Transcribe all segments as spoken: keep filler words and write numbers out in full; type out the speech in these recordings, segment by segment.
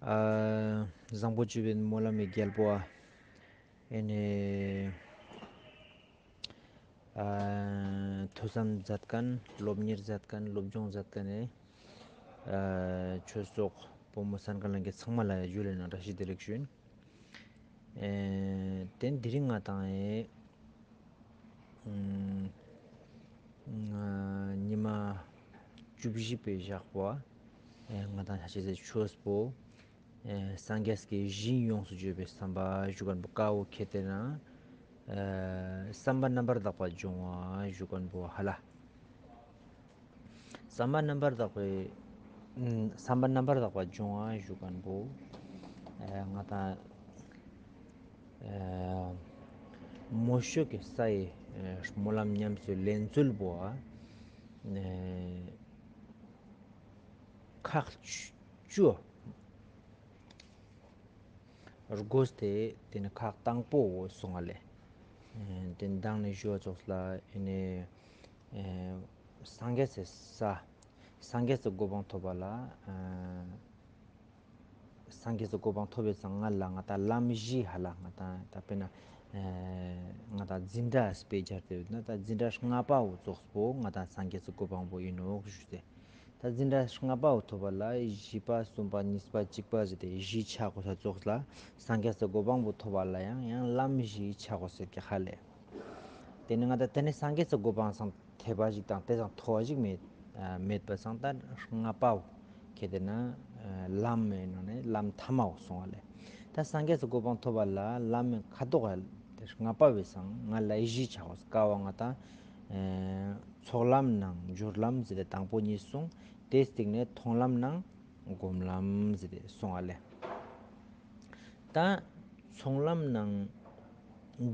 ཨ་བཟང་པོ་བཅུ་བའི་སྨོན་ལམ་མི་རྒྱལ་པོ་ཨ་ཨེ་ནེ་ཨ་ཐོས་བསམ་མཛད་མཁན་སློབ་གཉེར་མཛད་མཁན་སློབ་སྦྱོང་མཛད་མཁན་ཨེ་ཨ་ཆོས་ཚོགས་བུ་མོ་གསན་མཁན་ལྷན་རྒྱས་ཚང་མ་ལ་ཇུ་ལེ་ནང་བཀྲ་ཤིས་བདེ་ལེགས་ཞུ་ཡིན། ཨེ་དེ་དེ་རིང་ང་དང་ཨེ་ཨ་ཉི་མ་བཅུ་བཞི་པའི་ཞག་པོ་ཨེ་ང་དང་ཆ་ཅེས་སི་ཆོས་པོ་ཨེ་སངས་རྒྱས་ཀྱི་ཞིང་ཡོངས་སུ་བརྗོད་པའི་བསམ་པ་ཞུ་མཁན་པོ་ཀ་བོ་ཁེ་ཏེ་ན་ཨེ་བསམ་པ་རྣམ་པར་དག་པ་སྦྱོང་བ་ཞུ་མཁན་པོ་ཧ་ལ། བསམ་པ་རྣམ་པར་དག་པའི་ཨ་བསམ་པ་རྣམ་པར་དག་པ་སྦྱོང་བ་ཞུ་མཁན་པོ་ཨེ་ང་དང་ཨེ་མོ་ཤོ་ཀི་ས་ཡི་ཨེ་སྨོན་ལམ་ཉམས་སུ་ལེན་ཚུལ་པོ་ཨེ་ཁག་བཅུ་བགོས་ཏེ་དེ་ནི་ཁག་དང་པོ་བོ་སོང་བ་ལེ། ཨེ་དེ་མདང་ནས་ཞུ་བ་ཙོགས་ལ་ཨེ་ནེ་ཨེ་སངས་རྒྱས་སི་ས་སངས་རྒྱས་སི་གོ་འཕང་ཐོབ་པ་ལ་ཨེ་སངས་རྒྱས་སི་གོ་འཕང་ཐོབ་པའི་སང་ང་ལ་ང་དང་ལམ་བཞི་ཧ་ལ་ང་དང་ད་དཔེར་ན་ཨེ་ང་དང་འཛིན་གྲྭ་དཔེ་སྦྱར་ཏེ་ཡོད་ན་ད་འཛིན་གྲྭ་ལྔ་པ་བོ་ཙོགས་པོ་ང་དང་སངས་རྒྱས་སི་གོ་འཕང་པོ་ཡིན་ནོག་ཞུ་སྟེ། ད་འཛིན་གྲྭ་ལྔ་པ་བོ་ཐོབ་པ་ལ་བཞི་པ་གསུམ་པ་གཉིས་པ་གཅིག་པ་ཟེར་ཏེ་བཞི་ཆ་གོས་ས་ཙོགས་ལ་སངས་རྒྱས་སི་གོ་འཕང་པོ་ཐོབ་པ་ལ་ཡང་ཡང་ལམ་བཞི་ཆ་གོས་ས་ཀྱག་ཧ་ལེ། དེ་ནི་ང་དང་དེ་ནི་སངས་རྒྱས་སི་གོ་འཕང་སང་ཐེབ་པ་ཞིག་དང་དེ་སང་མཐོ་བ་ཞིག་མེད་ཨ་མེད་པ་སང་ད་ལྔ་པ་བོ་ཁེ་ཏེ་ན་ཨ་ལམ་མེ་ནང་ནས་ལམ་ཐ་མ་བོ་སོང་བ་ལེ། ད་སངས་རྒྱས་སི་གོ་འཕང་ཐོབ་པ་ལ་ལམ་མེ་ཁ་དོག་ཨ་དེ་ལྔ་པ་བོའི་སང་ང་ལ་བཞི་ཆ་གོས་ཀ་བོ་ང་དང་ཨེ་ཚོགས་ལམ་ནང་སྦྱོར་ལམ་ཟེར་ཏེ་དང་པོ་གཉིས་སོང་། དེའི་སྟིང་ནས་མཐོང་ལམ་ནང་སྒོམ་ལམ་ཟེར་ཏེ་སོང་བ་ལེ། ད་ཚོགས་ལམ་ནང་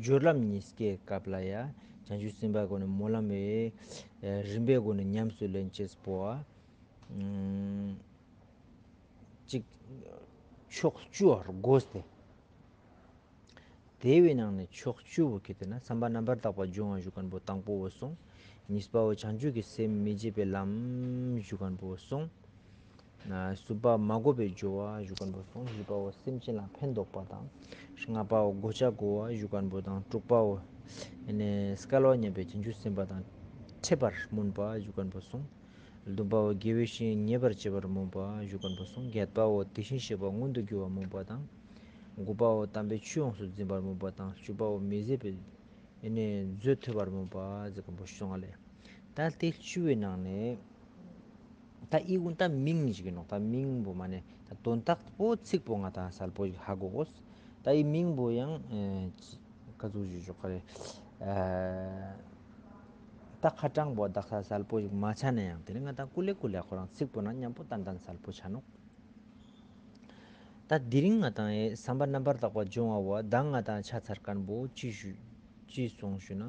སྦྱོར་ལམ་གཉིས་ཀའི་སྐབས་ལ་ཡ་བྱང་ཆུབ་སེམས་དཔའི་སྒོ་ནས་སྨོན་ལམ་བའི་རིམ་པའི་སྒོ་ནས་ཉམས་སུ་ལེན་ཅེས་པོ་ཨ་ཅིག་ཕྱོགས་བཅུ་བར་བགོས་ཏེ། དེ་བའི་ནང་ནས་ཕྱོགས་བཅུ་བོ་ཁེ་ཏེ་ན་བསམ་པ་རྣམ་པར་དག་པ་སྦྱོང་བ་ཞུ་མཁན་པོ་དང་པོ་བོ་སོང་། གཉིས་པ་བོ་བྱང་ཆུབ་ཀྱི་སེམས་མི་བརྗེད་པའི་ལམ་ཞུ་མཁན་པོ་སོང་། གསུམ་པ་མ་འགོས་པའི་སྦྱོར་བ་ཞུ་མཁན་པོ་སོང་། བཞི་པ་བོ་སེམས་ཅན་ལ་ཕན་འདོགས་པ་དང་། ལྔ་པ་བོ་གོ་ཆ་བགོ་བ་ཞུ་མཁན་པོ་དང་དྲུག་པ་བོ་ཨེ་ནེ་སྐལ་བ་མཉམ་པའི་བྱང་ཆུབ་སེམས་དཔའ་དང་འཕྲད་པར་སྨོན་པ་ཞུ་མཁན་པོ་སོང་། བདུན་པ་བོ་དགེ་བའི་བཤེས་གཉེན་མཉེས་པར་བྱེད་པར་སྨོན་པ་ཞུ་མཁན་པོ་སོང་། བརྒྱད་པ་བོ་དེ་བཞིན་གཤེགས་པ་མངོན་དུ་གྱུར་པར་སྨོན་པ་དང་། དགུ་པ་བོ་དམ་པའི་ཆོས་ཡོངས་སུ་འཛིན་པར་སྨོན་པ་དང་། བཅུ་པ་བོ་མི་ཟད་པའི་ཨེ་ནེ་མཛོད་ཐོབ་པར་སྨོན་པ་ཟེར་མཁན་པོ་སོང་བ་ལེ། ད་དེ་བཅུ་བའི་ནང་ནས་ད་ཨི་ཀུན་ད་མིང་ཞིག་ཡིན་ནོག་ད་མིང་པོ་མ་ནེ་ད་དོན་དག་པོ་ཚིག་པོ་ང་དང་གསལ་པོ་ཞིག་ཧ་གོ་གོས། ད་ཨི་མིང་པོ་ཡང་ཨེ་ཀ་ཟུག་ཞིག་ཞོག་ག་རེ་ཨེ་ད་ཁ་གྲངས་པོ་དག་ས་གསལ་པོ་ཞིག་མ་ཆ་ན་ཡང་དེ་ནི་ང་དང་ཀུ་ལེ་ཀུ་ལེ་ཁོ་རང་ཚིག་པོ་ན་མཉམ་པོ་ཏན་ཏན་གསལ་པོ་ཆ་ནོག་ད་དེ་རིང་ང་དང་ཨེ་བསམ་པ་རྣམ་པར་དག་པ་སྦྱོང་བ་བོ་ད་ང་དང་ཆ་ཚར་མཁན་པོ་ཅི་ཞུ་ཅི་སོང་ཞུ་ན།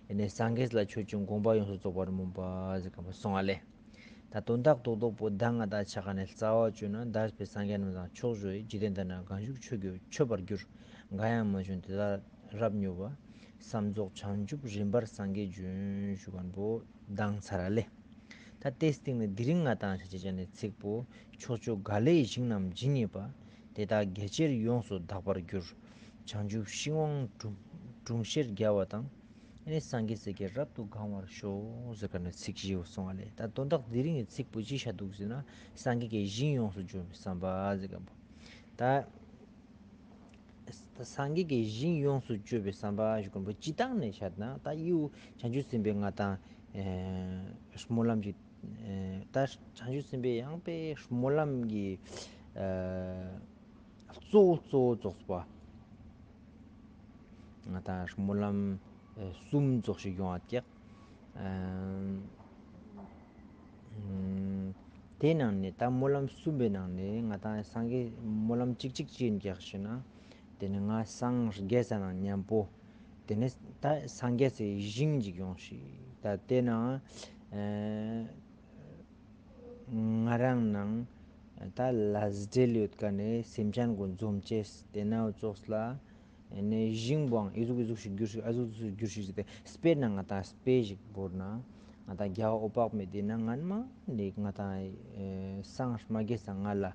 ཨེ་ནེ་སངས་རྒྱས་ལ་མཆོད་ཅིང་དགོངས་པ་ཡོངས་སུ་རྫོགས་པར་སྨོན་པ་ཟེར་མཁན་པོ་སོང་བ་ལེ། ད་དོན་དག་རྡོག་རྡོག་པོ་ད་ང་དང་ཆ་མཁན་ནི་རྩ་བ་བཅོས་ན་འདས་པའི་སངས་རྒྱས་རྣམས་དང་མཆོག་གཞུའི། འཇིག་རྟེན་དག་ན་གང་བཞུགས་མཆོད་ཀྱི་མཆོད་པར་འགྱུར། འགའ་ཡང་མ་བྱོན་དེ་དག་རབ་མྱུར་བ། བསམ་རྫོགས་བྱང་ཆུབ་རིམ་པར་སངས་རྒྱས་འབྱོན། ཞུ་མཁན་པོ་མདང་ཚར་ལེ། ད་དེའི་སྟེང་ནས་དེ་རིང་ང་དང་ཆ་ཅེས་ཅན་ནི་ཚིག་པོ། ཕྱོགས་བཅུ་ག་ལའི་ཞིང་རྣམས་ཇི་སྙེད་པ། དེ་དག་བརྒྱ་བྱིན་ཡོངས་སུ་དག་པར་འགྱུར། བྱང་ཆུབ་ཤིང་དབང་དྲུང་དྲུང་བཞིར་རྒྱལ་བ་དང་། ཨེ་ནེ་སངས་རྒྱས་སྲས་ཀྱིས་རབ་ཏུ་གང་བར་ཤོག་ཟེར་མཁན་ནི་ཚིག་བཞི་བོ་སོང་བ་ལེ། ད་དོན་དག་དེ་རིང་གི་ཚིག་པོ་ཅི་ཤད་འདུག་ཟེར་ན་སངས་རྒྱས་ཀྱི་ཞིང་ཡོངས་སུ་བརྗོད་པའི་བསམ་པ་ཟེར་མཁན་པོ། ད་སངས་རྒྱས་ཀྱི་ཞིང་ཡོངས་སུ་བརྗོད་པའི་བསམ་པ་ཞུ་མཁན་པོ་སྤྱིར་བཏང་ནས་བཤད་ན་ད་ཡུ་བྱང་ཆུབ་སེམས་དཔའི་ང་དང་ཨེ་སྨོན་ལམ་གྱི་ཨེ་ད་བྱང་ཆུབ་སེམས་དཔའི་ཡང་པའི་སྨོན་ལམ་གྱི་ཨེ་གཙོ་བོ་གཙོ་བོ་རྫོགས་པ་ང་དང་སྨོན་ལམ་ཨེ་གསུམ་རྫོགས་ཤིག་ཡོང་བ་ཀྱག་ཨེ་དེའི་ནང་ནས་ད་སྨོན་ལམ་གསུམ་པའི་ནང་ནས་ང་དང་སངས་རྒྱས་སྨོན་ལམ་གཅིག་གཅིག་ཅི་ཡིན་ཀྱག་ཞུ་ན། དེ་ནས་ང་སངས་རྒྱས་ས་ནང་མཉམ་པོ། དེ་ནས་ད་སངས་རྒྱས་སི་ཞིང་ཅིག་ཡོང་ཤིག་ད་དེ་ནང་ཨེ་ང་རང་ནང་ད་ལས་འབྲེལ་ཡོད་མཁན་ནི་སེམས་ཅན་གུན་འཛོམས་ཅེས་དེ་ནང་ཙོགས་ལ་ནི་ཞིང་པོའང་ཨི་ཟུག་ཨི་ཟུག་ཞིག་འགྱུར་ཞིག་ཨ་ཟུག་ཨི་ཟུག་འགྱུར་ཞིག་ཟེར་ཏེ་དཔེར་ན་ང་དང་དཔེ་ཞིག་བོར་ན་ང་དང་རྒྱལ་བ་འོད་དཔག་མེད་དེ་ན་སྔན་མ་ནི་ང་དང་ཨེ་སངས་མ་རྒྱས་ས་ང་ལ་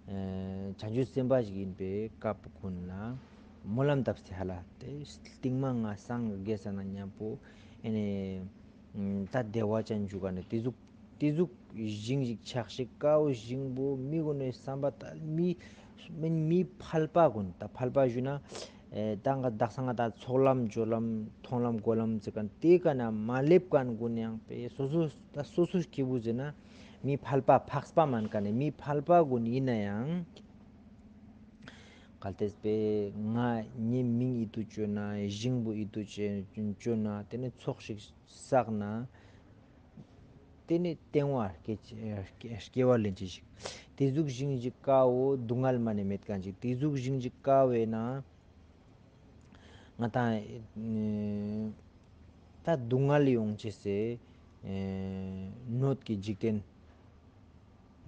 ཨེ་བྱང་ཆུབ་སེམས་དཔའ་ཞིག་ཡིན་པའི་སྐབས་ཀུན་ལ་སྨོན་ལམ་བཏབ་སྟེ་ཧ་ལ་ཏེ་སྟིང་མ་ང་སངས་རྒྱས་ས་ན་མཉམ་པོ་ཨེ་ནེ་ད་བདེ་བ་ཅན་འཇུག་ག་ནེ་ཏེ་ཟུག་ཏེ་ཟུག་ཞིང་ཞིག་ཆགས་ཤིག་ཀ་བོ་ཞིང་པོ་མི་གུན་ནི་བསམ་པ་ད་མི་མི་ཕལ་པ་གུན་ད་ཕལ་པ་ཞུ་ན་ཨེ་ད་ང་དག་ས་ང་ད་ཚོགས་ལམ་སྦྱོར་ལམ་མཐོང་ལམ་གོ་ལམ་ཟེར་ཁན་ཏེ་ཀ་ན་མ་ལེབ་ཁན་གུན་ཡང་པེ་སོ་སོ་ད་སོ་སོ་སྐྱེ་བོ་ཟེར་ན་མི་ཕལ་པ་འཕགས་པ་མན་ཁན་ནི་མི་ཕལ་པ་གུན་ཡིན་ན་ཡང་གལ་ཏེ་པེ་ང་ངའི་མིང་ཨིད་དུ་བཅོས་ན་ཞིང་པོ་ཨིད་དུ་བཅོས་ན་ཏེ་ནེ་ཚོགས་ཤིག་བསགས་ན་ཏེ་ནེ་ཏེ་བོ་སྐྱེ་སྐྱེ་བ་ལེན་ཅེས་ཤིག་ཏེ་ཟུག་ཞིང་ཞིག་ཀ་བོ་སྡུག་བསྔལ་མ་ནེ་མེད་ཁན་ཅིག་ཏེ་ཟུག་ཞིང་ཞིག་ཀ་བོ་ན་ང་ཏང་ད་སྡུག་བསྔལ་ཡོང་ཅེས་སི་ནོད་ཀྱི་འཇིག་རྟེན།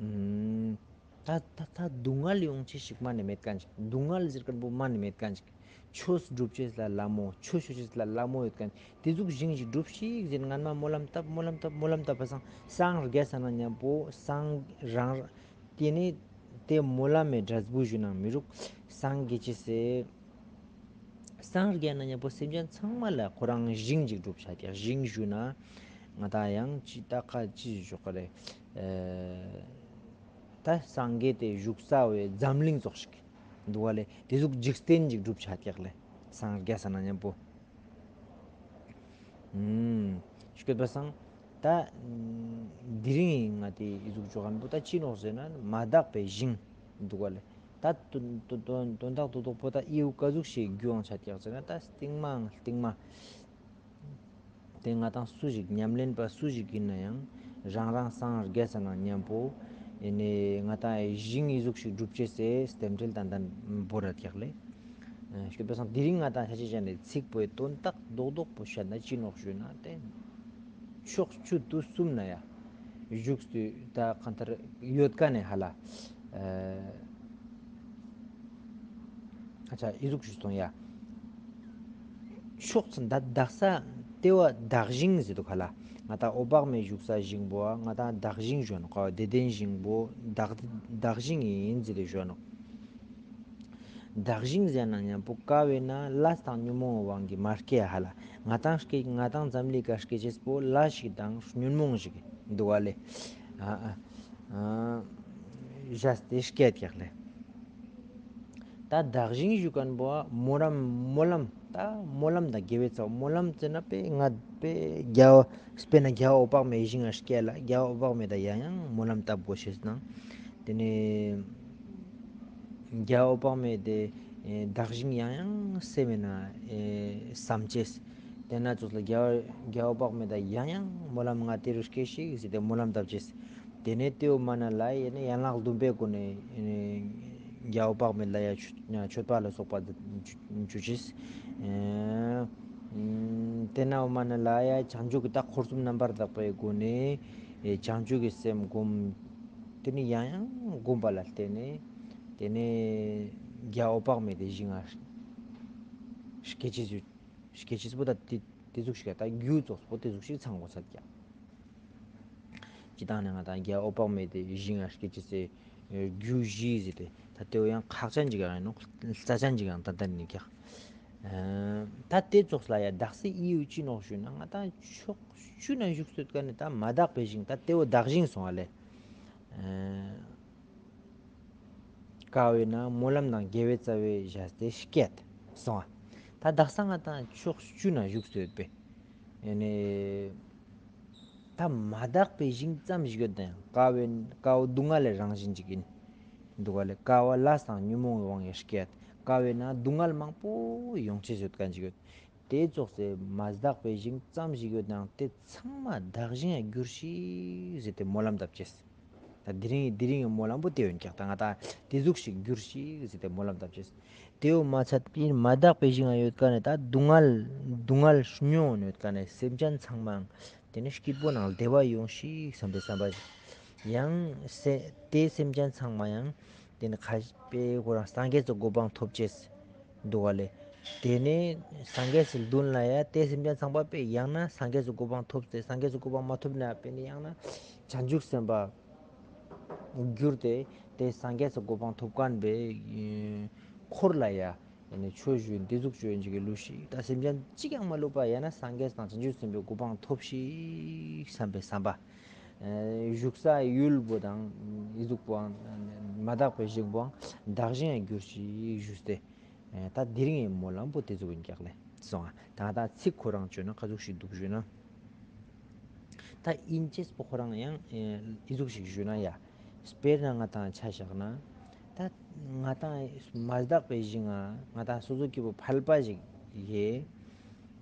ད་ད་ད་སྡུག་བསྔལ་ཡོང་ཅེས་ཤིག་མ་ནེ་མེད་ཁན་ཅིག་སྡུག་བསྔལ་ཟེར་ཁན་པོ་མ་ནེ་མེད་ཁན་ཅིག་ཆོས་སྒྲུབ་ཅེས་ལ་ལ་མོ་ཆོས་ཤོད་ཅེས་ལ་ལ་མོ་ཡོད་ཁན་ཏེ་ཟུག་ཞིང་ཞིག་སྒྲུབ་ཤིག་ཟེར་ངན་མ་སྨོན་ལམ་བཏབ་སྨོན་ལམ་བཏབ་སྨོན་ལམ་བཏབ་པ་སང་སངས་རྒྱས་ས་ན་མཉམ་པོ་སངས་རང་ཏེ་ནེ་ཏེ་སྨོན་ལམ་མི་འབྲས་བུ་ཞུ་ན་མི་རུག་སངས་རྒྱས་ཅེས་སི་སངས་རྒྱས་ན་མཉམ་པོ་སེམས་ཅན་ཚང་མ་ལ་ཁོ་རང་ཞིང་ཞིག་སྒྲུབ་ཆ་ཀྱག་ཞིང་ཞུ་ན་ང་ཏང་ཡང་ཅི་ད་ཁ་ཅི་ཞུ་ཀ་རེ། ད་སངས་རྒྱས་ཏེ་བཞུགས་ས་བོའི་འཛམ་གླིང་ཙོགས་ཤིག་འདུག་པ་ལེ། ཏེ་ཟུག་འཇིག་རྟེན་ཞིག་སྒྲུབ་ཆ་ཀྱག་ལེ། སངས་རྒྱས་ས་ན་མཉམ་པོ། ཨུམ། ཤོད་པ་སང་ད་དེ་རིང་ང་ཏེ་ཨི་ཟུག་ཅོ་ཁན་པོ་ད་ཅི་ནོག་ཟེར་ན་མ་དག་པའི་ཞིང་འདུག་པ་ལེ། ད་དོན་དག་རྡོག་རྡོག་པོ་ད་ཨི་བོ་ཀ་ཟུག་ཞིག་རྒྱུ་ཡང་ཆ་ཀྱག་ཟེར་ན་ད་སྟིང་མའང་སྟིང་མ། ཏེ་ང་ཏང་སུ་ཞིག་ཉམས་ལེན་པ་སུ་ཞིག་ཡིན་ན་ཡང་རང་རང་སངས་རྒྱས་ས་ན་མཉམ་པོ་ཨེ་ནེ་ང་ཏང་ཞིང་ཨི་ཟུག་ཞིག་སྒྲུབ་ཅེས་སི་རྟེན་འབྲེལ་ཏན་ཏན་བོར་ར་ཀྱག་ལེ། ཤོད་པ་སང་དེ་རིང་ང་ཏང་ཆ་ཅེས་ཅན་ནི་ཚིག་པོའི་དོན་དག་རྡོག་རྡོག་པོ་བཤད་ན་ཅི་ནོག་ཞུ་ན་ཏེ་ཕྱོགས་བཅུ་དུས་གསུམ་ན་ཡ་བཞུགས་ཏེ་ད་གང་ལྟར་ཡོད་ཀ་ནེ་ཧ་ལ། ཨ་ཆ་ཨི་ཟུག་ཞུ་སོང་ཡ། ཕྱོགས་ད་དག་ས་ཏེ་བོ་དག་ཞིང་ཟེར་དུག་ཧ་ལ། ང་ཏང་འོད་དཔག་མེད་བཞུགས་ས་ཞིང་པོ་ང་ཏང་དག་ཞིང་ཞུ་ནོག་ཀ་བདེ་ལྡན་ཞིང་པོ་དག་དག་ཞིང་ཡིན་ཟེར་ཏེ་ཞུ་ནོག་དག་ཞིང་ཟེར་ན་མཉམ་པོ་ཀ་བོ་ན་ལས་དང་ཉོན་མོངས་དབང་གིས་མ་སྐྱེ་ཧ་ལ། ང་ཏང་སྐྱེ་ང་ཏང་འཛམ་གླིང་ཀ་སྐྱེ་ཅེས་པོ་ལས་ཤིག་དང་ཉོན་མོངས་ཤིག་འདུག་པ་ལེ། ཨ་ཨ་ཨ་བཞག་སྟེ་སྐྱེད་ཀྱག་ལེ། ད་དག་ཞིང་ཞུ་ཁན་པོ་སྨོན་ལམ་སྨོན་ལམ་ད་སྨོན་ལམ་དང་དགེ་བའི་རྩ་བ་སྨོན་ལམ་ཟེར་ན་པེ་ང་པེ་རྒྱལ་བ་དཔེར་ན་རྒྱལ་བ་འོད་དཔག་མེད་ཞིང་ང་སྐྱེད་ལ་རྒྱལ་བ་འོད་དཔག་མེད་ད་ཡང་ཡང་སྨོན་ལམ་བཏབ་དགོས་ཤེས་ནང་ཏེ་ནེ། རྒྱལ་བ་འོད་དཔག་མེད་དེ་ཨེ་དག་ཞིང་ཡང་ཡང་སེམས་ན་ཨེ་བསམ་ཅེས། ཏེ་ན་ཙོགས་ལ་རྒྱལ་བ་རྒྱལ་བ་འོད་དཔག་མེད་ད་ཡང་ཡང་སྨོན་ལམ་ང་ཏེ་རུ་སྐྱེ་ཤིག་ཟེར་ཏེ་སྨོན་ལམ་བཏབ་ཅེས། ཏེ་ནེ་ཏེ་བོ་མ་ན་ལ་ཡ་ནི་ཡན་ལག་བདུན་པའི་སྒོ་ནེ་ཨེ་རྒྱལ་བ་འོད་དཔག་མེད་ལ་ཡ་མཆོད་མཆོད་པ་ལ་སོགས་པ་ཞུ་ཅེས། ཨེ་ཏེ་ན་བོ་མ་ན་ལ་ཡ་བྱང་ཆུབ་ཀྱི་ད་འཁོར་གསུམ་རྣམ་པར་དག་པའི་སྒོ་ནེ་ཨེ་བྱང་ཆུབ་ཀྱི་སེམས་བསྒོམ། ཏེ་ནེ་ཡང་ཡང་བསྒོམ་པ་ལ་བརྟེན་ནེ་ཏེ་ནེ་རྒྱལ་བ་འོད་དཔག་མེད་དེ་ཞིང་ང་སྐྱེ་ཅེས་སྐྱེ་ཅེས་པོ་ད་ཏེ་ཏེ་ཟུག་ཤིག་ད་རྒྱུ་ཙོགས་པོ་ཏེ་ཟུག་ཤིག་ཚང་དགོས་ས་ཀྱག་ཅི་ཏང་ནེ་ང་ཏང་རྒྱལ་བ་འོད་དཔག་མེད་དེ་ཞིང་ང་སྐྱེ་ཅེས་སི་རྒྱུ་བཞི་ཟེར་ཏེ་ད་ཏེ་བོ་ཡང་ཁག་ཅན་ཅིག་ཡང་ཡིན་ནོག་རྩ་ཅན་ཅིག་ཡང་ཏན་ཏན་ཡིན་ཀྱག་ད་ཏེ་ཙོགས་ལ་ཡ་དག་ས་ཨི་བོ་ཅི་ནོག་ཞུ་ན་ང་ཏང་ཕྱོགས་བཅུ་ན་བཞུགས་སོད་ཀ་ནེ་ད་མ་དག་པའི་ཞིང་ད་ཏེ་བོ་དག་ཞིང་སོང་བ་ལེ། ཀ་བོ་ན་སྨོན་ལམ་དང་དགེ་བའི་རྩ་བའི་བཞག་སྟེ་སྐྱེད་སོང་བ། ད་དག་ས་ང་ཏང་ཕྱོགས་བཅུ་ན་བཞུགས་སོད་པས། ཨེ་ནེ་ད་མ་དག་པའི་ཞིང་ཙམ་ཞིག་ཡོད་ན་ཡང་ཀ་བོ་ཀ་བོ་སྡུག་བསྔལ་ལི་རང་བཞིན་ཅིག་ཡིན། འདུག་ག་ལེ། ཀ་བོ་ལས་དང་ཉོན་མོངས་པའི་དབང་གིས་སྐྱེད། ཀ་བོ་ན་སྡུག་བསྔལ་མང་པོ་ཡོང་ཅེས་ཡོད་ཁན་ཅིག་ཡོད། ཏེ་ཙོགས་སེ་མ་དག་པའི་ཞིང་ཙམ་ཞིག་ཡོད་ནའང་ཏེ་ཚང་མ་དག་ཞིང་ཡང་འགྱུར་ཤིག་ཟེར་ཏེ་སྨོན་ལམ་བཏབ་ཅེས། ད་དེ་རིང་དེ་རིང་གི་སྨོན་ལམ་པོ་ཏེ་ཡོད་ཀྱག། ད་ང་ཏང་ཏེ་ཟུག་ཤིག་འགྱུར་ཤིག་ཟེར་ཏེ་སྨོན་ལམ་བཏབ་ཅེས། ཏེ་བོ་མ་ཚད་པའི་མ་དག་པའི་ཞིང་ཡོད་ཀ་ནེ་ད་སྡུག་བསྔལ་སྡུག་བསྔལ་མྱོང་ཡོད་ཀ་ནེ་སེམས་ཅན་ཚང་མའང་ཏེ་ནེ་སྐྱིད་པོ་ནང་བདེ་བ་ཡོང་ཤིག་བསམ་པའི་བསམ་པ་ཡང་སེ་ཏེ་སེམས་ཅན་ཚང་མ་ཡང་ཏེ་ནེ་ཁ་པེ་ཁོ་རང་སངས་རྒྱས་སི་གོ་འཕང་ཐོབ་ཅེས་འདུག་ག་ལེ། ཏེ་ནེ་སངས་རྒྱས་སི་མདུན་ལ་ཡ་ཏེ་སེམས་ཅན་ཚང་མ་པེ་ཡང་ན་སངས་རྒྱས་སི་གོ་འཕང་ཐོབ་སྟེ་སངས་རྒྱས་སི་གོ་འཕང་མ་ཐོབ་ན་པེ་ནེ་ཡང་ན་བྱང་ཆུབ་སེམས་དཔའ་གྱུར་ཏེ་ ཏེ་སངས་རྒྱས་སི་གོ་འཕང་ཐོབ་ཁན་བོའི་འཁོར་ལ་ཡ་ཡ་ནི་ཆོས་ཞུ་ཡིན། ཏེ་ཟུག་ཆོས་ཞུ་ཡིན་ཅིག་གི་ལུས་ཤིག་ད་སེམས་ཅན་ཅིག་ཡང་མ་ལུས་པ་ཡང་ན་སངས་རྒྱས་དང་བྱང་ཆུབ་སེམས་དཔའི་གོ་འཕང་ཐོབ་ཤིག་བསམ་པའི་བསམ་པ། ཨེ་བཞུགས་ས་ཡུལ་བོ་དང་ཨི་ཟུག་པོའང་མ་དག་པའི་ཞིང་བོའང་དག་ཞིང་ཡང་གྱུར་ཅིག་ཞུས་ཏེ། ཨེ་ད་དེ་རིང་ངི་སྨོན་ལམ་པོ་ཏེ་ཟུག་ཡིན་ཀྱག་ལེ། སོང་ང་ད་ད་ཚིག་ཁོ་རང་བཅོས་ན་ཀ་ཟུག་ཞིག་འདུག་ཞུས་ན། ད་ཨིན་ཅེས་པོ་ཁོ་རང་ཡང་ཨེ་ཨི་ཟུག་ཞིག་ཞུས་ན་ཡ། དཔེར་ན་ང་དང་ཆ་བཞག་ན། ད་ང་དང་མ་དག་པའི་ཞིང་ང་ང་དང་སོ་སོ་སྐྱེ་བོ་ཕལ་པ་ཞིག་ཡེ།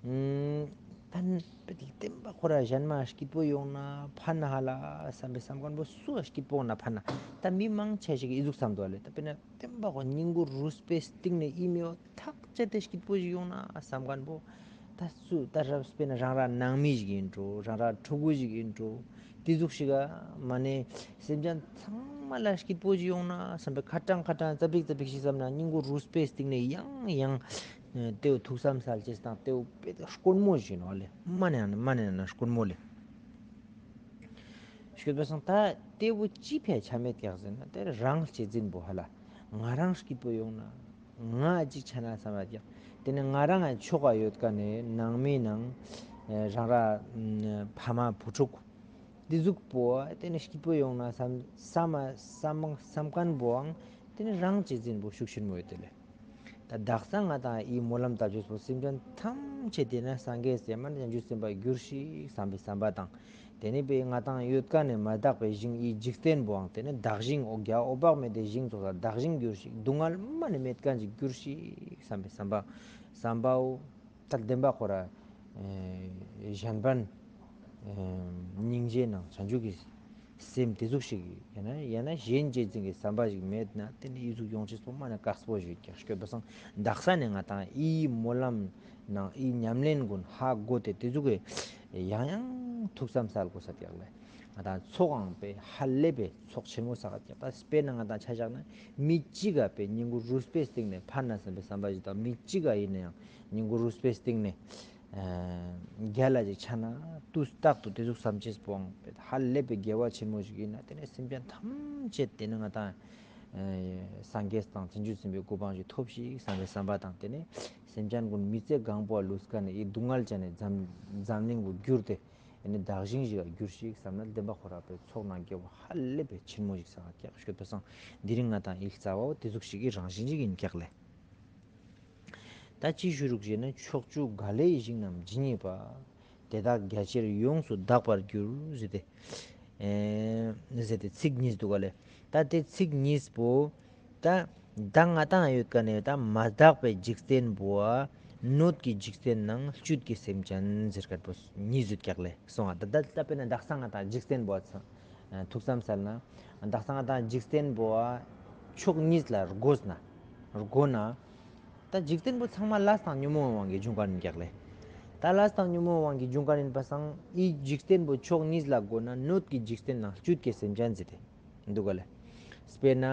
ཨུམ། ད་བསྟན་པ་ཁོ་ར་གཞན་མ་སྐྱིད་པོ་ཡོང་ན་ཕན་ན་ཧ་ལ་བསམ་པའི་བསམ་ཁན་བོ་སུ་ཨ་སྐྱིད་པོ་ཡོང་ན་ཕན་ན། ད་མི་མང་ཆེ་ཞིག་གི་ཨི་ཟུག་བསམ་དོ་ལེ། ད་དཔེར་ན་བསྟན་པ་ཁོ་སྙིང་གུ་རུས་པའི་གཏིང་ནེ་ཨི་མི་འོ་ཐག་ཆད་དེ་སྐྱིད་པོ་ཞིག་ཡོང་ན་བསམ་ཁན་བོ། ད་སུ་ད་རབ་དཔེར་ན་རང་རང་ནང་མི་ཞིག་ཡིན་འགྲོ། རང་རང་ཕྲུ་གུ་ཞིག་ཡིན་འགྲོ། ཏེ་ཟུག་ཞིག་ག་མ་ནེ་སེམས་ཅན་ཚང་མ་ལ་སྐྱིད་པོ་ཞིག་ཡོང་ན་བསམ་པའི་ཁ་ཏང་ཁ་ཏང་ཙ་པིག་ཙ་པིག་ཞིག་བསམ་ན་སྙིང་གུ་རུས་པའི་གཏིང་ནེ་ཡང་ཡང་ཏེའུ་ཐུགས་བསམ་སལ་ཅེས་དང་ཏེའུ་དཔེ་དཀོན་མོ་ཞིག་ནོག་ལེ། མ་ནེ་ན་མ་ནེ་ན་དཀོན་མོ་ལེ། ཤོད་པ་སང་ད་ཏེ་བོ་ཅི་ཕི་ཆ་མེད་ཀྱག་ཟེར་ན་ཏེ་རང་གཅེས་འཛིན་པོ་ཧ་ལ་ང་རང་སྐྱིད་པོ་ཡོང་ན་ང་ཅིག་ཆ་ན་བསམ་པ་ཀྱག་ཏེ་ནེ་ང་རང་ང་ཆོག་ག་ཡོད་ཀ་ནེ་ནང་མི་ནང་རང་ར་ཕ་མ་བུ་ཕྲུག་ཏེ་ཟུག་པོ་ཏེ་ནེ་སྐྱིད་པོ་ཡོང་ན་བསམ་བསམ་བསམ་བསམ་ཁན་བོའང་ཏེ་ནེ་རང་གཅེས་འཛིན་པོ་ཤུགས་ཆེན་མོ་ཡོད་དེ་ལེ། ད་དག་ས་ང་དང་ཨི་སྨོན་ལམ་བཏབ་ཅེས་པོ་སེམས་ཅན་ཐམས་ཅད་ཏེ་ན་སངས་རྒྱས་སི་མ་ནེ་བྱང་ཆུབ་སེམས་དཔའ་གྱུར་ཤིག་བསམ་པའི་བསམ་པ་དང་། ཏེ་ནེ་པའི་ང་དང་ཡོད་ཀ་ནེ་མ་དག་པའི་ཞིང་ཨི་འཇིག་རྟེན་པོའང་ཏེ་ནེ་དག་ཞིང་འོ་རྒྱ་འོ་བག་མེད་དེ་ཞིང་ཚོགས་ལ་དག་ཞིང་གྱུར་ཤིག་སྡུག་བསྔལ་མ་ནེ་མེད་ཁན་ཅིག་གྱུར་ཤིག་བསམ་པའི་བསམ་པ་བསམ་པའོ། ད་བདེན་པ་ཁོ་ར་ཨེ་གཞན་ཕན་ཨེ་སྙིང་རྗེ་ནང་བྱང་ཆུབ་ཀྱི་སེམས་ཏེ་ཟུག་ཞིག་ཡང་ན་ཡང་ན་གཞན་གཅེས་འཛིན་གྱི་བསམ་པ་ཞིག་མེད་ན་ཏེ་ནེ་ཨི་ཟུག་ཡོང་ཅེས་པོ་མ་ནེ་དཀགས་པོ་ཞིག་ཀྱག་ཤོད་པ་སང་དག་ས་ནེ་ང་དང་ཨི་སྨོན་ལམ་ནང་ཨི་ཉམས་ལེན་གུན་ཧ་གོ་སྟེ་ཏེ་ཟུག་གི་ཡང་ཡང་ཐུགས་བསམ་སལ་གོས་ས་ཀྱག་ལེ། ང་དང་ཚོགས་ཨང་པའི་ཧ་ལས་པའི་ཚོགས་ཆེན་མོ་བསགས་ཀྱག་ད་དཔེར་ན་ང་དང་ཆ་བཞག་ན་མི་གཅིག་ག་པའི་སྙིང་གུ་རུས་པའི་གཏིང་ནེ་ཕན་ན་བསམ་པའི་བསམ་པ་ཞིག་དང་མི་གཅིག་ག་ཡིན་ན་ཡང་སྙིང་གུ་རུས་པའི་གཏིང་ནེ་ཨ་རྒྱལ་ལ་ཅིག་ཆ་ན་དུས་རྟག་ཏུ་ཏེ་ཟུག་བསམ་ཅེས་པོའང་ཧ་ལས་པའི་དགེ་བ་ཆེན་མོ་ཞིག་ཡིན་ན་ཏེ་ནེ་སེམས་ཅན་ཐམས་ཅད་ཏེ་ནེ་ང་དང་ཨ་སངས་རྒྱས་དང་བྱང་ཆུབ་སེམས་དཔའི་གོ་འཕང་ཞིག་ཐོབ་ཤིག་བསམ་པའི་བསམ་པ་དང་ཏེ་ནེ་སེམས་ཅན་གུན་མི་ཚེ་གང་པོ་ལུས་ཀ་ནེ་ཨི་སྡུག་བསྔལ་ཅན་ནེ་འཛམ་འཛམ་གླིང་བོ་གྱུར་ཏེ་ཨ་ནི་དག་ཞིང་ཞིག་ག་གྱུར་ཤིག་བསམ་ན་བདེན་པ་ཁོ་ར་པའི་ཚོགས་ནང་དགེ་བ་ཧ་ལས་པའི་ཆེན་མོ་ཞིག་བསགས་ཀྱག་ཤོད་པ་སང་དེ་རིང་ང་དང་ཨི་རྩ་བའོ་ཏེ་ཟུག་ཞིག་གི་རང་བཞིན་ཞིག་ཡིན་ཀྱག་ལེ། ད་ཅི་ཞུ་རུག་ཞེ་ན་ཕྱོགས་བཅུ་ག་ལའི་ཞིང་རྣམས་ཇི་སྙེད་པ། དེ་དག་རྒྱ་ཆེར་ཡོངས་སུ་དག་པར་འགྱུར་ཟེར་ཏེ། ཨེ་ཟེར་ཏེ་ཚིག་གཉིས་འདུག་ག་ལེ། ད་ཏེ་ཚིག་གཉིས་པོ་ད་ད་ང་དང་ཡོད་ཀ་ནེ་ད་མ་དག་པའི་འཇིག་རྟེན་པོ་ཨ་སྣོད་ཀྱི་འཇིག་རྟེན་ནང་བཅུད་ཀྱི་སེམས་ཅན་ཟེར་ཁན་པོ་གཉིས་ཡོད་ཀྱག་ལེ། སོང་ང་ད་ད་ད་དཔེར་ན་དག་ས་ང་དང་འཇིག་རྟེན་པོ་ཨ་ཚང་ཐུགས་བསམ་སལ་ན། དག་ས་ང་དང་འཇིག་རྟེན་པོ་ཨ་ཕྱོགས་གཉིས་ལ་བགོས་ན། བགོས་ན། ད་འཇིག་རྟེན་པོ་ཚང་མ་ལས་དང་ཉོན་མོངས་དབང་གིས་བྱུང་ཁན་ཡིན་ཀྱག་ལེ། ད་ལས་དང་ཉོན་མོངས་དབང་གིས་བྱུང་ཁན་ཡིན་པ་སང་ཨི་འཇིག་རྟེན་པོ་ཕྱོགས་གཉིས་ལ་བགོས་ན་སྣོད་ཀྱི་འཇིག་རྟེན་ནང་བཅུད་ཀྱི་སེམས་ཅན་ཟེར་ཏེ་འདུག་ག་ལེ། དཔེར་ན།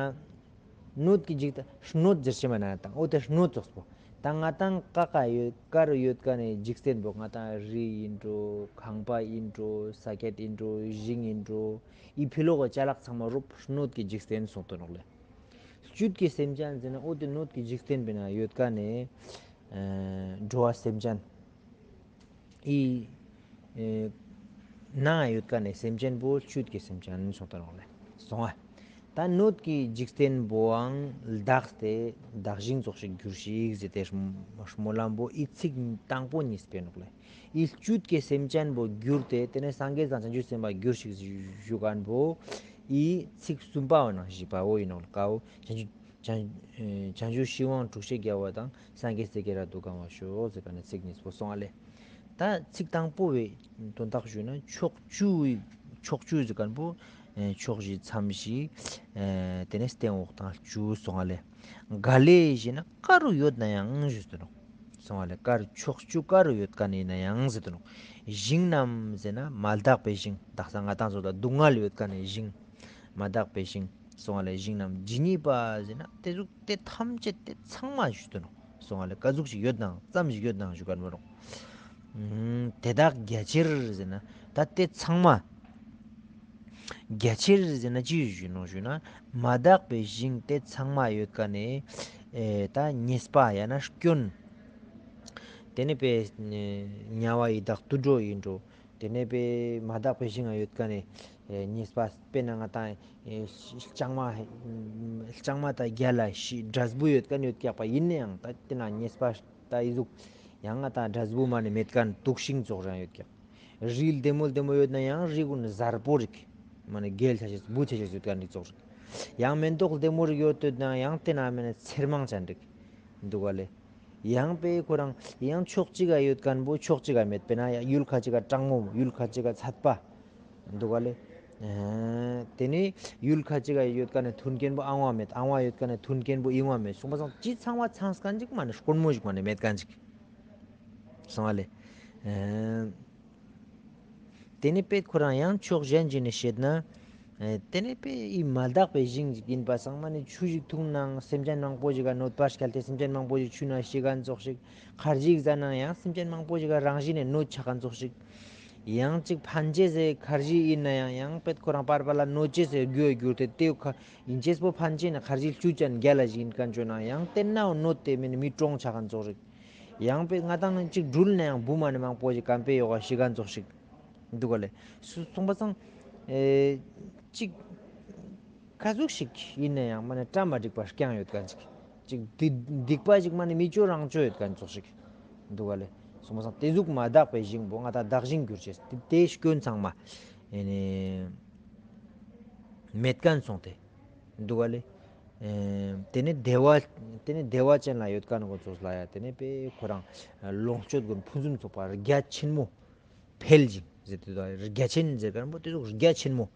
སྣོད་ཀྱི་འཇིག་རྟེན་སྣོད་ཟེར་ཤེས་མ་ན་དང་འོ་ཏེ་སྣོད་ཙོགས་པོ། ད་ང་དང་ཀ་ཀ་ཡོད་ཀ་རུ་ཡོད་ཀ་ནེ་འཇིག་རྟེན་པོ་ང་དང་རི་ཡིན་འགྲོ་ཁང་པ་ཡིན་འགྲོ་ས་ཀྱད་ཡིན་འགྲོ་ཞིང་ཡིན་འགྲོ་ཨི་ཕི་ལོག་གི་ཅ་ལག་ཚང་མ་རུབ་སྣོད་ཀྱི་འཇིག་རྟེན་སོང་དོ་ནོག་ལེ། བཅུད་ཀྱི་སེམས་ཅན་ཟེར་ན་འོ་ཏེ་སྣོད་ཀྱི་འཇིག་རྟེན་པའི་ནང་ཡོད་ཀ་ནེ་ཨ་འགྲོ་བ་སེམས་ཅན། ཨི་ཨེ་ནང་ཡོད་ཀ་ནེ་སེམས་ཅན་པོ་བཅུད་ཀྱི་སེམས་ཅན་སོང་དོ་ནོག་ལེ། སོང་ང་། ད་སྣོད་ཀྱི་འཇིག་རྟེན་པོའང་དག་སྟེ་དག་ཞིང་ཚོགས་ཤིག་གྱུར་ཤིག་ཟེར་ཏེ་སྨོན་ལམ་པོ་ཨི་ཚིག་དང་པོ་གཉིས་པོའི་ནོག་ལེ། ཨི་བཅུད་ཀྱི་སེམས་ཅན་པོ་གྱུར་ཏེ་ཏེ་ནེ་སངས་རྒྱས་དང་བྱང་ཆུབ་སེམས་དཔའ་གྱུར་ཤིག་ཞུ་ཁན་པོ་ཨི་ཚིག་གསུམ་པའོ་ནང་བཞི་པའོ་ཡིན་ནོག་ལེ། ཀའོ་བྱང་ཆུབ་བྱང་ཨེ་བྱང་ཆུབ་ཤིང་དབང་དྲུག་ཤེས་རྒྱལ་བ་དང་། སངས་རྒྱས་སྲས་ཀྱི་རབ་ཏུ་གང་བར་ཤོག་ཟེར་ཁན་ནི་ཚིག་གཉིས་པོ་སོང་ང་ལེ། ད་ཚིག་དང་པོ་བོའི་དོན་དག་ཞུས་ན་ཕྱོགས་བཅུའི་ཕྱོགས་བཅུ་ཟེར་ཁན་པོ་ཨེ་ཕྱོགས་བཞི་མཚམས་བཞི་ཨེ་ཏེ་ནེ་སྟེང་འོག་དང་བཅུ་སོང་ང་ལེ། ག་ལེ་ཞེ་ན་ཀ་རུ་ཡོད་ན་ཡང་ཞུས་ཏེ་ནོག། སོང་ང་ལེ་ཀ་རུ་ཕྱོགས་བཅུ་ཀ་རུ་ཡོད་ཀ་ནེ་ཡིན་ན་ཡང་ཟེར་ཏེ་ནོག། ཞིང་རྣམས་ཟེར་ན་མ་དག་པའི་ཞིང་དག་ས་ང་དང་ཚོ་ལ་སྡུག་བསྔལ་ཡོད་ཀ་ནེ་ཞིང་མ་དག་པའི་ཞིང་། སོང་ང་ལེ་ཞིང་རྣམས་ཇི་སྙེད་པ་ཟེར་ན་ཏེ་ཟུག་ཏེ་ཐམས་ཅད་ཏེ་ཚང་མ་ཞུས་ཏེ་ནོག། སོང་ང་ལེ་ཀ་ཟུག་ཞིག་ཡོད་ནའང་ཙམ་ཞིག་ཡོད་ནའང་ཞུ་ཁན་མ་ནོག། ཨུམ་དེ་དག་རྒྱ་ཆེར་ཟེར་ན་ད་ཏེ་ཚང་མ་ རྒྱ་ཆེར་ཟེར་ན་ཅི་ཞུ་ནོག་ཞུ་ན། མ་དག་པའི་ཞིང་དེ་ཚང་མ་ཡོད་ཀ་ནས་ཨེ་ད་ཉེས་པ་ཡང་ན་སྐྱོན། དེ་ནས་པའི་དམྱལ་བ་ཡི་དྭགས་དུད་འགྲོ་ཡིན་འགྲོ། དེ་ནས་པའི་མ་དག་པའི་ཞིང་ཡོད་ཀ་ནས་ཨེ་ཉེས་པ་དཔེར་ན་ང་ཏང་ཨེ་ལྕང་མ་ལྕང་མ་དང་རྒྱ་ལ་ཤི་འབྲས་བུ་ཡོད་ཀ་ནས་ཡོད་ཀྱག་པ་ཡིན་ན་ཡང་ད་དེ་ན་ཉེས་པ་ད་ཨི་ཟུག་ཡང་ང་ཏང་འབྲས་བུ་མ་ནས་མེད་ཀ་ནས་དུག་ཤིང་ཙོགས་རང་ཡོད་ཀྱག་རི་ལྡེ་མོ་ལྡེ་མོ་ཡོད་ན་ཡང་རི་གུན་གཟར་པོ་རིག་མ་ནི་རྒྱལ་ཆ་ཤེས་བུ་ཆ་ཤེས་ཡོད་ཀ་འདི་ཙོགས་རིག་ཡང་མེན་ཏོག་ལྡེ་མོ་རིག་ཡོད་དོད་ན་ཡང་དེ་ན་མེན་ན་ཚེར་མང་ཅན་རིག་འདུག་ག་ལེ། ཡང་པའི་ཁོ་རང་ཡང་ཕྱོགས་གཅིག་ག་ཡོད་མཁན་པོ་ཕྱོགས་གཅིག་ག་མེད་པས་ན་ཡང་ཡུལ་ཁ་ཅིག་ག་གྲང་མོ་ཡུལ་ཁ་ཅིག་ག་ཚད་པ་འདུག་ག་ལེ། ཨ་དེ་ནི་ཡུལ་ཁ་ཅིག་ག་ཡོད་མཁན་ནི་མཐུན་རྐྱེན་པོ་ཨང་བ་མེད་ཨང་བ་ཡོད་མཁན་ནི་མཐུན་རྐྱེན་པོ་ཨིན་བ་མེད་སོང་པ་སང་ཅི་ཚང་བ་ཚང་མཁན་ཅིག་མ་ནི་དཀོན་མོ་ཞིག་མ་ནི་མེད་མཁན་ཅིག་སོང་བ་ལེ། ཨ། དེ་ནི་པེད་ཁོ་རང་ཡང་ཕྱོགས་གཞན་ཅིག་ནས་བཤད་ན། ཨེ་དེ་ནི་པེ་ཡི་མ་དག་པའི་ཞིང་ཅིག་ཡིན་པ་སང་མ་ནི་ཆུ་ཞིག་འཐུང་ནའང་སེམས་ཅན་མང་པོ་ཞིག་ག་གནོད་པ་སྐྱལ་ཏེ་སེམས་ཅན་མང་པོ་ཞིག་ཆུ་ན་ཤི་མཁན་ཙོགས་ཤིག་ཁར་ཇི་ཞིག་ཟ་ནའང་ཡང་སེམས་ཅན་མང་པོ་ཞིག་ག་རང་བཞིན་ནས་གནོད་ཆ་མཁན་ཙོགས་ཤིག་ཡང་ཅིག་ཕན་ཅེས་སི་ཁར་ཇི་ཡིན་ན་ཡང་ཡང་པེད་ཁོ་རང་པར་པ་ལ་གནོད་ཅེས་སི་རྒྱུ་ཡ་གྱུར་ཏེ་དེ་ཁ་ཡིན་ཅེས་པོ་ཕན་ཅེས་ན་ཁར་ཇི་ལྕུ་ཅན་རྒྱལ་ལ་ཞིག་ཡིན་མཁན་ཅོ་ན་ཡང་དེ་ན་གནོད་དེ་མིན་མི་གྲོངས་ཆ་མཁན་ཙོགས་ཤིག་ཡང་པེ་ང་ཏང་ཅིག་འགྲུལ་ན་ཡང་བུ་མ་ནི་མང་པོ་ཞིག་གམ་པེ་ཡོག་ག་ཤི་མཁན་ཙོགས་ཤིག་འདུག་ག་ལེ། སུ་སོང་པ་སང་ཨེ་ཅིག་ཁ་ཟུག་ཞིག་ཡིན་ན་ཡང་མ་ནི་བཀྲ་མ་འགྲིག་པ་རྐྱང་ཡོད་མཁན་ཅིག་ཅིག་སྡིག་སྡིག་པ་ཞིག་མ་ནི་མི་ཅོ་རང་ཅོ་ཡོད་མཁན་ཙོགས་ཤིག་འདུག་ག་ལེ། སོང་པ་སང་དེ་ཟུག་མ་དག་པའི་ཞིང་པོ་ང་ཏང་དག་ཞིང་གྱུར་ཅེས་དེ་དེ་སྐྱོན་ཚང་མ་ཨེ་ནི་མེད་མཁན་སོང་སྟེ་འདུག་ག་ལེ། ཨེ་དེ་ནི་བདེ་བ་དེ་ནི་བདེ་བ་ཅན་ལ་ཡོད་མཁན་གོ་ཚོགས་ལ་ཡ་དེ་ནི་པེ་ཁོ་རང་ལོངས་སྤྱོད་ཀུན་ཕུན་སུམ་ཚོགས་པ་རྒྱ་ཆེན་མོ་འཕེལ་ཞིང་ཟེར་ཏེ་དུ་རྒྱ་ཆེན་ཟེར་མཁན་པོ་དེ་ཚོ་རྒྱ་ཆེན་མོ་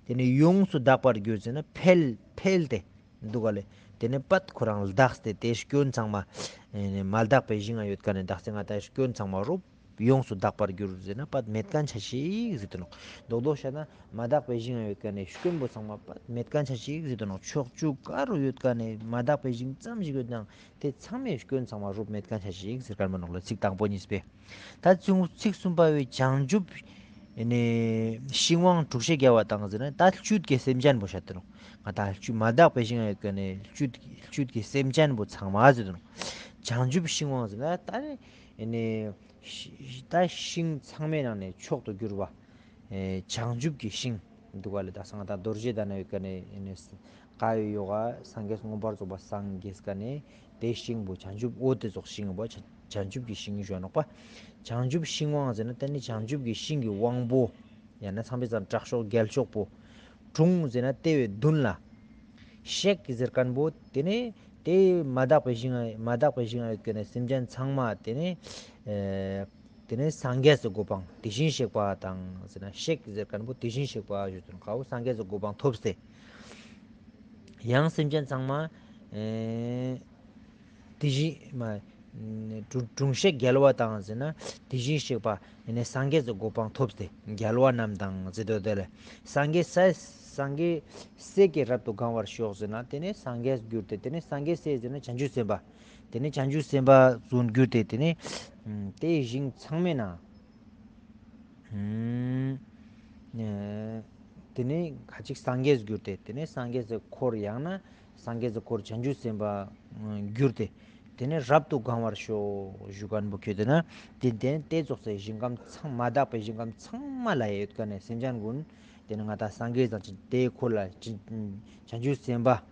དེ་ནི་ཡོངས་སུ་དག་པར་གྱུར་ཟེར་ན་འཕེལ་འཕེལ་ཏེ་འདུག་ག་ལེ། དེ་ནི་པད་ཁོ་རང་ལ་དག་སྟེ་དེ་སྐྱོན་ཚང་མ་ཨེ་ནི་མ་དག་པའི་ཞིང་ང་ཡོད་མཁན་ནི་དག་སྟེ་ང་ཏང་སྐྱོན་ཚང་མ་རུབ་ཡོངས་སུ་དག་པར་གྱུར་ཟེར་ན་པད་མེད་མཁན་ཆ་ཞིག་ཟེར་དུ་ནོག་རྡོག་རྡོག་བཤད་ན་མ་དག་པའི་ཞིང་ཡོད་མཁན་ནི་སྐྱོན་པོ་ཚང་མ་པད་མེད་མཁན་ཆ་ཞིག་ཟེར་དུ་ནོག་ཕྱོགས་བཅུ་ཀ་རུ་ཡོད་མཁན་ནི་མ་དག་པའི་ཞིང་ཙམ་ཞིག་ཡོད་ནའང་དེ་ཚང་མའི་སྐྱོན་ཚང་མ་རུབ་མེད་མཁན་ཆ་ཞིག་ཟེར་མཁན་མ་ནོག་ལ་ཚིག་དང་པོ་གཉིས་པས། ད་ཚིག་ཚིག་གསུམ་པ་བའི་བྱང་ཆུབ་ནི་ཤིང་དབང་དྲུག་ཤད་རྒྱལ་བ་དང་ཟེར་ན་ད་བཅུད་ཀྱི་སེམས་ཅན་པོ་བཤད་དུ་ནོག་ང་ཏང་བཅུད་མ་དག་པའི་ཞིང་ཡོད་མཁན་ནི་བཅུད་བཅུད་ཀྱི་སེམས་ཅན་པོ་ཚང་མ་ཟེར་དུ་ནོག་བྱང་ཆུབ་ཤིང་དབང་ཟེར་ན་ད་ནི། ཤ་ཤ་ད་ཤིང་ཚང་མའི་ནང་ནས་མཆོག་ཏུ་གྱུར་པ། ཨེ་བྱང་ཆུབ་ཀྱི་ཤིང་འདུག་ག་ལེ། ད་སང་ད་རྡོ་རྗེ་གདན་ན་ཡོད་མཁན་ནི་ཨེ་ནི་ག་ཡོད་ཡོག་ག་སངས་རྒྱས་མངོན་པར་རྫོགས་པ་སངས་རྒྱས་མཁན་ནི་དེ་ཤིང་པོ་བྱང་ཆུབ་འོ་དེ་ཙོགས་ཤིང་པོ་བྱང་བྱང་ཆུབ་ཀྱི་ཤིང་ཞུ་ནོག་པ། བྱང་ཆུབ་ཤིང་དབང་ཟེར་ན་དེ་ནི་བྱང་ཆུབ་ཀྱི་ཤིང་གི་དབང་པོ། ཡང་ན་ཚངས་པའི་ཙམ་དྲག་ཤོས་རྒྱལ་ཤོས་པོ། དྲུང་ཟེར་ན་དེ་བའི་མདུན་ལ། གཤེགས་ཟེར་མཁན་པོ་དེ་ནི་དེ་མ་དག་པའི་ཞིང་ང་མ་དག་པའི་ཞིང་ང་ཡོད་མཁན་ནི་སེམས་ཅན་ཚང་མ་དེ་ནི་ཨེ་དེ་ནི་སངས་རྒྱས་སི་གོ་འཕང་དེ་བཞིན་གཤེགས་པ་དང་ཟེར་ན་གཤེགས་ཟེར་མཁན་པོ་དེ་བཞིན་གཤེགས་པ་ཞུ་དོན་ཁའོ་སངས་རྒྱས་སི་གོ་འཕང་ཐོབ་སྟེ། ཡང་སེམས་ཅན་ཚང་མ་ཨེ་དེ་བཞིན་མ་དྲུང་དྲུང་གཤེགས་རྒྱལ་བ་དང་ཟེར་ན་དེ་བཞིན་གཤེགས་པ་ཡེ་ནས་སངས་རྒྱས་སི་གོ་འཕང་ཐོབ་སྟེ་རྒྱལ་བ་རྣམས་དང་ཟེར་དོ་དེ་ལ། སངས་རྒྱས་ས་སངས་རྒྱས་སྲས་ཀྱིས་རབ་ཏུ་གང་བར་ཤོག་ཟེར་ན་དེ་ནས་སངས་རྒྱས་གྱུར་ཏེ་དེ་ནས་སངས་རྒྱས་སྲས་ཟེར་ན་བྱང་ཆུབ་སེམས་དཔའ། དེ་ནས་བྱང་ཆུབ་སེམས་དཔའ་ཟུན་གྱུར་ཏེ་དེ་ནས་དེ་ཞིང་ཚང་མའི་ནང་། དེ་ནས་ཁ་ཅིག་སངས་རྒྱས་གྱུར་ཏེ་དེ་ནས་སངས་རྒྱས་སི་འཁོར་ཡང་ན་སངས་རྒྱས་སི་འཁོར་བྱང་ཆུབ་སེམས་དཔའ་གྱུར་ཏེ་དེ་ནས་རབ་ཏུ་གང་བར་ཤོག་ཞུ་མཁན་པོ་ཁྱོད་དེ་ན་དེ་དེ་དེ་ཙོགས་སི་ཞིང་ཁམས་ཚང་མ་དག་པའི་ཞིང་ཁམས་ཚང་མ་ལ་ཡོད་མཁན་ནི་སེམས་ཅན་ཀུན་དེ་ནས་ང་ཏང་སངས་རྒྱས་དང་དེའི་འཁོར་ལ་བྱང་ཆུབ་སེམས་དཔའ།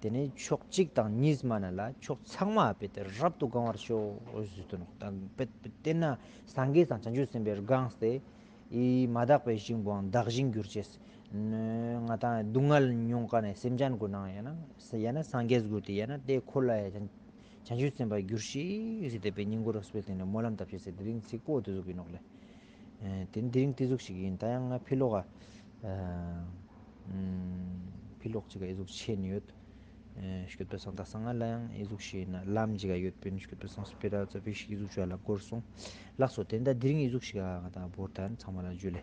དེ་ནས་ཕྱོགས་གཅིག་དང་གཉིས་མ་ན་ལ་ཕྱོགས་ཚང་མ་དཔེ་དེ་རབ་ཏུ་གང་བར་ཤོག་ཞུ་དོ་ནོག་དང་དཔེ་དཔེ་དེ་ན་སངས་རྒྱས་དང་བྱང་ཆུབ་སེམས་དཔའི་གང་སྟེ། ཨི་མ་དག་པའི་ཞིང་པོའང་དག་ཞིང་གྱུར་ཅེས། ང་ཏང་སྡུག་བསྔལ་མྱོང་མཁན་ནི་སེམས་ཅན་ཀུན་ནང་ཡང་ན་ཡང་ན་སངས་རྒྱས་གྱུར་ཏེ་ཡང་ན་དེ་འཁོར་ལ་ཡང་བྱང་ཆུབ་སེམས་དཔའ་གྱུར་ཤིག་ཟེར་ཏེ་དཔེ་སྙིང་པོ་རབ་སྤེལ་སྟེ་ནས་སྨོན་ལམ་བཏབ་ཅེས་ཟེར་དེ་རིང་ཚིག་པོ་དེ་ཟུག་ཡིན་ནོག་ལེ། ཨེ་དེ་དེ་རིང་དེ་ཟུག་ཞིག་ཡིན། ད་ཡང་ང་ཕི་ལོག་ག་ཨ་ཕི་ལོག་ཅིག་ག་ཨི་ཟུག་ཆེན་ཡོད། ཨེ་སྐྱོད་པ་སང་ད་སང་ང་ལ་ཡང་ཨི་ཟུག་ཞིག་ཡིན་ན་ལམ་ཅིག་ག་ཡོད་པིན། སྐྱོད་པ་སང་སྤེ་ར་ཙ་པིག་ཞིག་ཨི་ཟུག་ཅོ་ལ་འགོར་སོང་ལགས་སོ། དེ་ད་དེ་རིང་ཨི་ཟུག་ཞིག་ག་ང་ད་བོར་ད་ཚང་མ་ལ་ཇུ་ལེ།